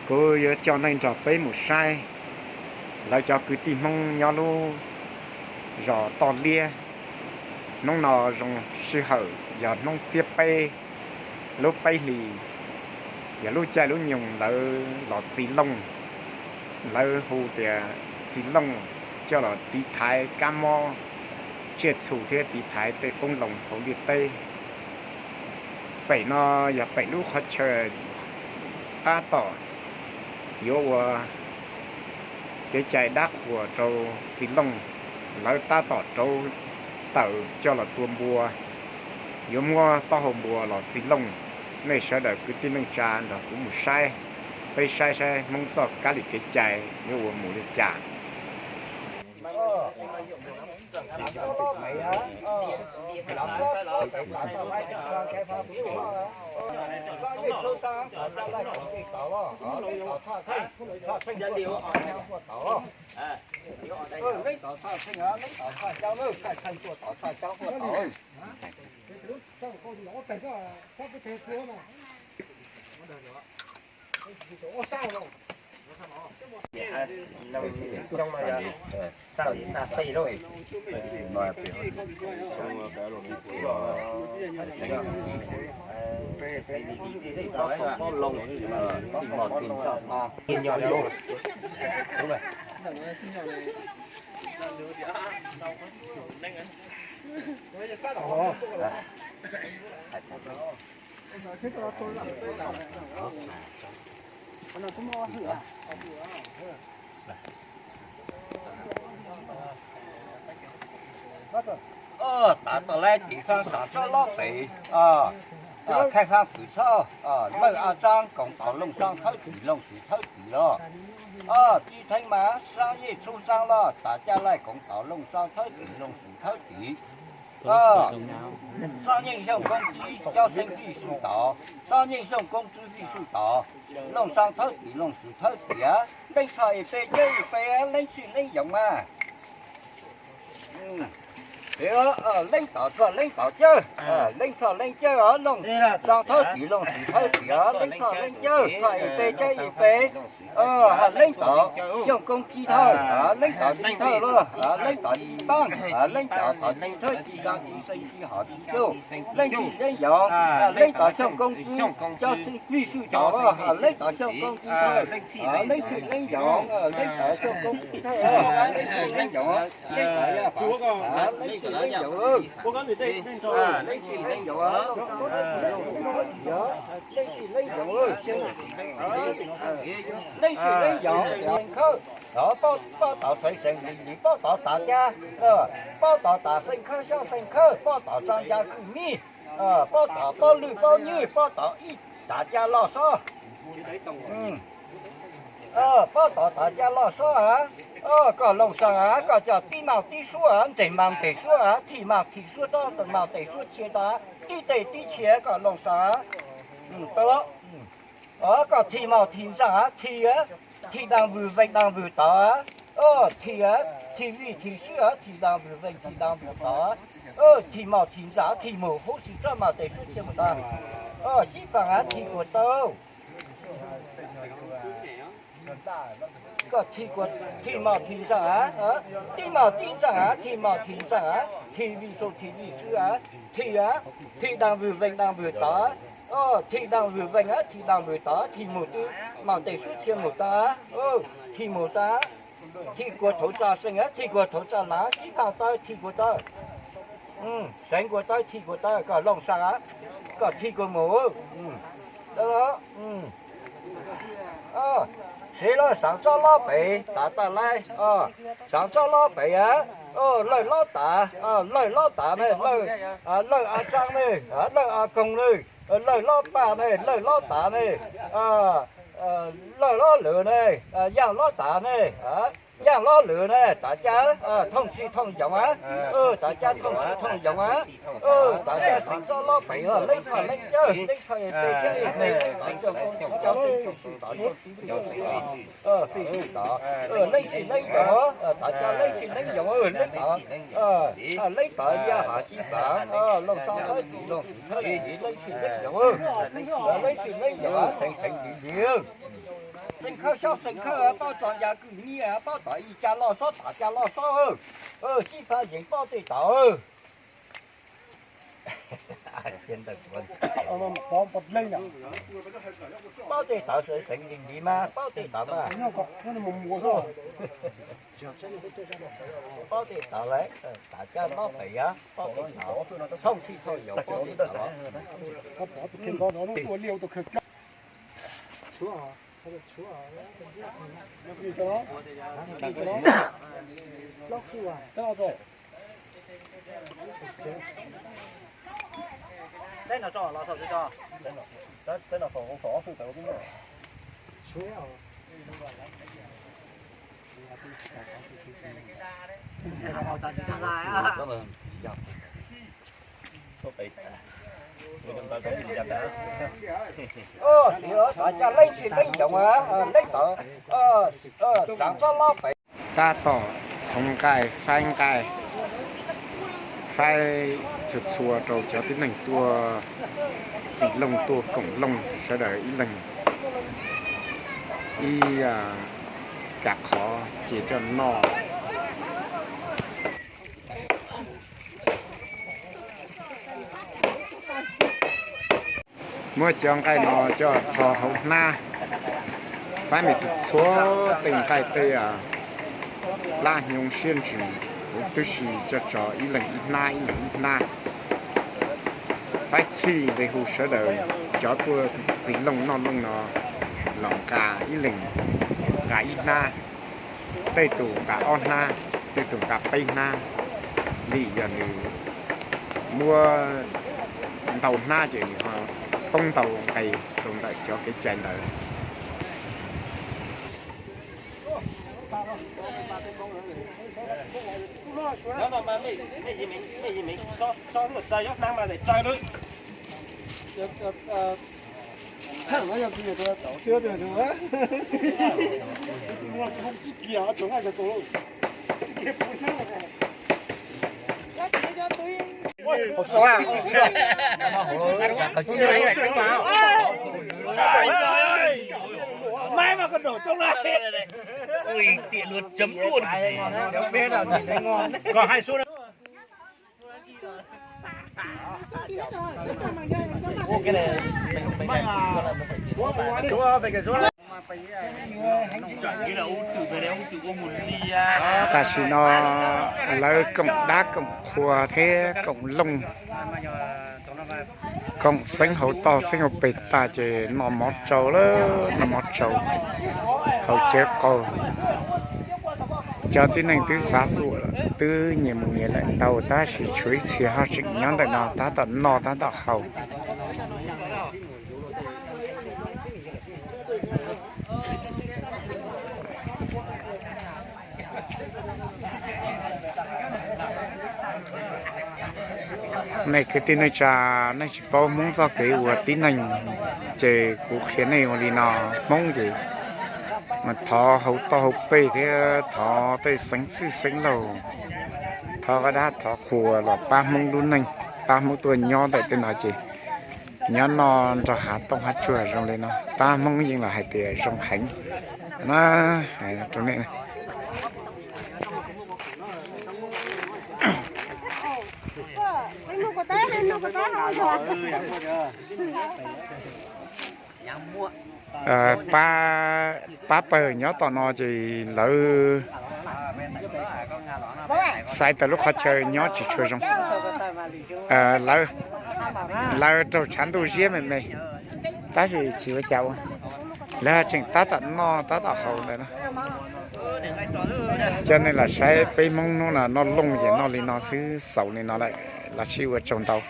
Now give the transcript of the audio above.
Kuv yuav coj nej nrog peb mus saib lawv cov kwv tij Hmoob nyob lub zos Toj Liab. Hnub no zoo sij hawm yog hnub xiab peb lub peb hlis, yog lub caij lub nyoog lawv los txiv looj. Lawv hu tias txiv looj coj los tiv thaiv kab mob tsiaj txhu thiab tiv thaiv tej qoob loo hauv ntiaj teb. Pem no yog pem lub qhov chaw tab tom yuav ua kev cai dab qhuas rau txiv looj. Lawv tab tom rauv taws coj los tua npua, yuav muab taub hau npua los txiv looj. Nej sawv daws kwv tij neej tsa nrog kuv mus saib, peb saib saib Hmoob txoj kab li kev cai yuav ua mus li cas. Tav tau lab tim xab sav tsob lob pem, thaij xab pwm txhob, lawj ab tsaab koom tau looj saab thawb tim looj su thawb tim los. Tib theeb mas saab yej tshub saab loj, tav caj laij koom tau looj saab thawb tim looj su thawb tim. Saab yeej xyooj koob tsib cob xeeb vij su tod, saab yeej xyooj koob tsib vij su tod, looj saab thawb tim looj su thawb tim. Leej txhoj es peb cawj es peb leej tshwj leej yoov mas. Leej tod txhoj leej tod cawj, leej txhoj leej cawj os, looj saab thawb tim looj su thawb tim os, leej txhoj leej cawj, txhoj es peb cawj es peb. Leej tod xyooj koob tsib thawj, leej tod tsib thawj los, leej tod tsib paab, leej tod tod tsib thawj, tsib kaab tsib xeeb tsib hov tsib cuj, leej tshwj leej yoov. Leej tod xyooj koob tsib, cob xeeb vij su tod, leej tod xyooj koob tsib thawj, leej tshwj leej yoov, leej tod xyooj koob tsib thawj, leej tshwj leej yoov, leej tod yog, leej tshwj leej yoov, leej tshwj leej yoov, leej tshwj leej yoov, leej tshwj leej yoov, leej tshwj leej yoov, xeem khawj, paub tod txhawv xeem lis lis, paub tod tav caj, paub tod tav xeem khawj sab xeem khawj, paub tod tsaa caj kwj mij, paub tod paub lwj paub nywj, paub tod ib tav caj loj sob. Paub tod tav caj loj sob a, koj Looj Saab a, koj coj tib maus tib suab a, nres maus nres suab a, thim maus thim suab, toj maus tes suab txhia tod, tib tes tib txhia koj Looj Saab a. Koj thim maus thim ntsaam a, thim, thim daas vwm veem daas vwm tod a, thim, thim vij thim swb a, thim daas vwm veem thim daas vwm tod a, thim maus thim ntsaam, thim mus huv si toj maus tes suab txhia mus tod, sib faam a, thim kuas tau. Koj thim kuas, thim maus thim ntsaam a, tib maus tib ntsaam a, thim maus thim ntsaam a, thim vij saum thim vij swb a, thim a, thim daas vwm veem daas vwm tod, thim daas vwm veem a, thim daas vwm tod, thim mus tw maus tes suab txhia mus tod, thim mus tod, thim kuas thaum txog xeem a, thim kuas thaum txog lav, sib faam tau, thim kuas tau. Seev kuas tau, thim kuas tau, koj Looj Saab a, koj thim kuas mus. Sev lawm, saav tsob lob pem, tav taj laib, saav tsob lob pem a, lawj lob tav, lawj lob tav ne, lawj, lawj a tsaab ne, lawj a koog ne, lawj lob paj ne, lawj lob tav ne, lawj lob lwm ne, yaaj lob tav ne, yaaj lob lwm ne, tav caj thooj tsi thooj yoov a, tav caj thooj tsi thooj yoov a, tav caj saav tsob lob pem, leej txhoj leej cawj, leej txhoj es peb cawj es peb, leej txhoj leej cawj, leej txhoj es peb cawj es peb, leej txhoj leej cawj, leej txhoj leej cawj, leej txhoj leej cawj, tav caj leej txhoj leej yoov, leej txhoj, leej txhoj yaj hav sib faam, Looj Saab thawj tim Looj Su thawj tim, leej txhoj leej yoov, leej txhoj leej yoov, seev seev lis lis. Xeem Khawj, Xeem Khawj, paub txog ncas kwj nyiaj, paub tom ib caj loj xob tom caj loj xob, sib pab yees paub tej tod. Paub tej tod, xeev li li mas paub tej tod mas. Paub tej tod lawm, tom caj loj pem yog paub tej tod, thooj txhij thooj yaus paub tej tod los. Cov leej tsis leej yoov, leej tod, xeev txob lob pem. Tab tom txhoov nqaij, faib nqaij, faib txhua txhua rau cov tib neeg tuaj txiv looj tuaj koom looj sawv daws ib leeg ib kav qhov ces coj noj. Muab cov nqaij no coj tso hauv hnab, faib me txhua txhua tej nqaij tej plab hnyoo siab ntsws huv tib si coj tso ib leeg ib hnab ib leeg ib hnab. Faib txhij li hu sawv daws cov tuaj txiv looj noj looj no los nqa ib leeg, nqa ib hnab, tej tus nqa ob hnab, tej tus nqa peb hnab, vim yog nws muab ntau hnab ces nws ho poob ntau nqe rau ntawm cov kev cai ntawd. Tam sim no lawv koom dab koom qhua thiab koom looj, koom xeeb hauv toj xeeb hauv pes tag ces noj mov tsau lawm, noj mov tsau, haus cawv qaug. Cov tib neeg twb xav xum, twb nyias mus nyias lawm ntau, tab sis tshuav ib txhia ho tseem nyob ntawm no tab tom noj tab tom haus. Nej kwv tij neej tsa, nej tsis paub Hmoob txoj kev ua tib neeg, ces kuv qhia nej ua li no. Hmoob ces mas thov hauv toj hauv pes thiab thov tej xeeb txwj xeeb laug, thov qab dab thov qhua los pab Hmoob lub neej, pab Hmoob tuaj nyob ntawm tej no ces nyob noj nrog hav tooj hav tsuag zoo li no, pab Hmoob yeej los hais tias zoo heev na. Hais rau nej, pab, pab pawg nyob tom no ces lawv xaiv tau lub qhov chaw nyob tsis tshua zoo. Lawv, lawv raug tshav ntuj ziab me me, tab sis tsis ua cas ua, lawv tseem tab tom noj tab tom haus ntawd na. Coj nej los saib peb Hmoob hnub no noj looj ces noj li no xwb, xaus li no lawm, los sib ua tsaug ntau.